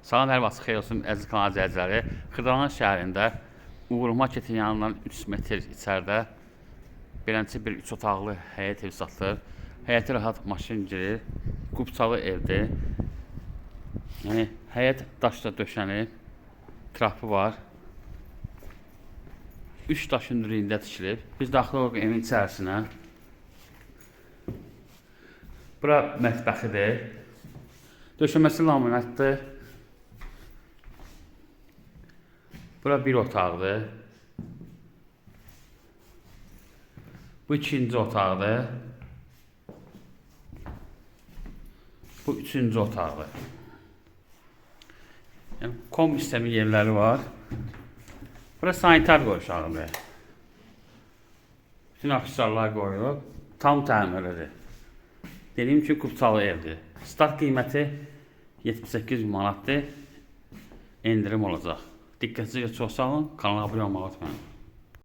Salam, hər vaxt xeyir olsun əziz kanal izləyiciləri. Xırdalan şəhərində Uğur Marketin yanından 3 metr içəridə beləncə bir 3 otaqlı həyət evi satılır. Həyətə rahat maşın girir. Qubçalı evdir. Yəni həyət daşla döşənib. Trapı var. 3 daş hündürlüyündə tikilib. Biz daxil oluruq evin içərisinə. Bura mətbəxidir. Döşəməsi laminatdır. Bura bir otaqdır. Bu ikinci otaqdır. Bu üçüncü otaqdır. Yəni kombi sistemi yerləri var. Bura sanitar qovşağıdır. Bütün aksesuarlar qoyulub. Tam təmirlidir. Dediyim ki, kubçalı evdir. Start qiyməti 78 min manatdır. Endirim olacaq. Diqqətinizə çox sağ olun. Kanala abunə olmağı unutmayın.